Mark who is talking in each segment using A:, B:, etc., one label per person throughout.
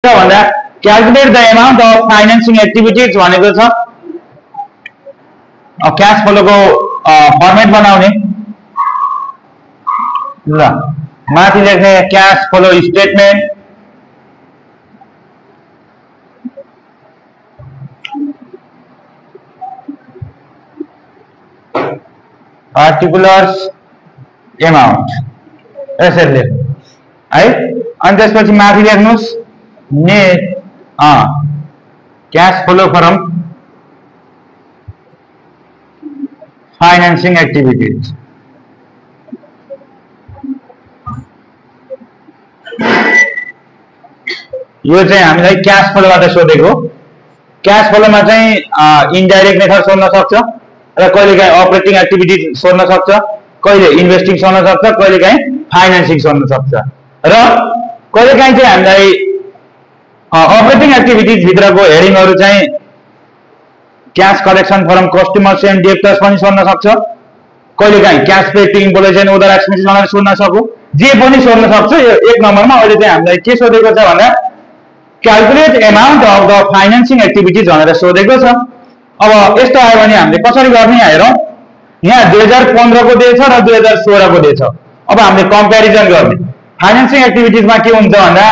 A: भन्दा calculate the amount of financing activities भनेको छ क्याश फ्लोको फर्मेट बनाउने ल माथि लेख्ने cash flow statement particulars amount यसरी लेख्नु है अनि त्यसपछि माथि लेख्नुस् net cash flow from financing activities यो चाहिँ हामीलाई क्याश फ्लोबाट सोधेको क्याश फ्लोमा चाहिँ इन्डाइरेक्ट मेथड सोध्न सक्छ र कहिलेकाहीँ अपरेटिङ एक्टिभिटीज सोध्न सक्छ कहिले इन्भेस्टिङ सोध्न सक्छ कहिलेकाहीँ फाइनेन्सिङ सोध्न सक्छ र कहिलेकाहीँ चाहिँ हामीलाई अपरेटिङ एक्टिभिटीज भित्रको हेडिङहरू चाहिँ cash collection from customers and debtors पनि सोध्न सक्छ कहिलेकाहीँ cash pay to employees and other expenses भनेर सोध्न सक्छु जे पनि सोध्न सक्छ यो एक नम्बरमा अहिले चाहिँ हामीलाई के सोधेको छ भन्दा calculate amount of the financing activities भनेर सोधेको छ अब यस्तो आयो भने हामीले कसरी गर्ने हेरौँ यहाँ 2015 को दिएछ र 2016 को दिएछ अब हामीले कम्प्यारिजन गर्ने फाइनेन्सिङ एक्टिभिटीजमा के हुन्छ भन्दा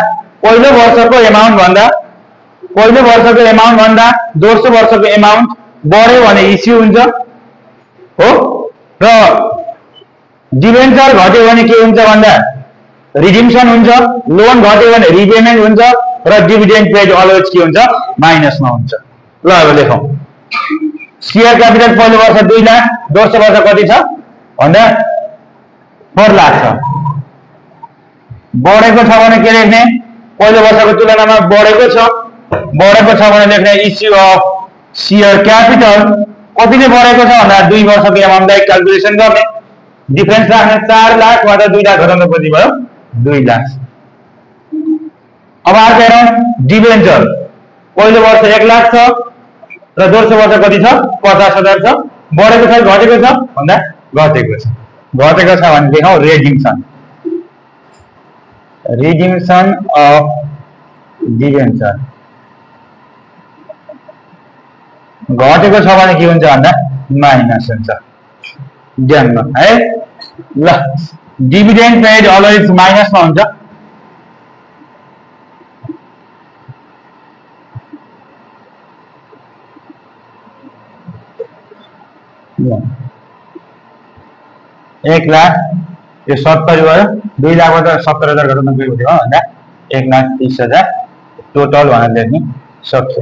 A: पहिलो वर्षको एमाउन्ट भन्दा दोस्रो वर्षको एमाउन्ट बढ्यो भने इस्यु हुन्छ हो र डिबेन्चर घट्यो भने के हुन्छ भन्दा रिडिम्सन हुन्छ लोन घट्यो भने रिपेमेन्ट हुन्छ र डिभिडेन्ड पेड अलवेज के हुन्छ माइनसमा हुन्छ ल अब लेखौँ शेयर क्यापिटल पहिलो वर्ष 2 लाख दोस्रो वर्ष कति छ भन्दा 4 लाख छ बढेको छ भने के लेख्ने पहिलो वर्षको तुलनामा बढेको छ भने लेख्ने इस्यु अफ शेयर क्यापिटल कतिले बढेको छ भन्दा 2 वर्षको एमाउन्टलाई क्याल्कुलेसन गर्ने डिफरेन्स राख्ने 4 लाख वा 2 लाख घटाउनु कति भयो 2 लाख अब अर्को हेरौँ डिबेन्चर पहिलो वर्ष 1 लाख छ र दोस्रो वर्ष कति छ 50,000 छ बढेको छ घटेको छ भन्दा घटेको छ भने लेखौँ रिडिम्सन अफ डिबेन्चर घटेको छ भने के हुन्छ भन्दा माइनस हुन्छ ध्यानमा है ल डिभिडेन्ड पेड अलवेज माइनसमा हुन्छ एक लाख यो 70 भयो 2 लाखबाट 70,000 घटाउनु गयो भन्दा 1,30,000 टोटल भनेर लेख्ने सक्छ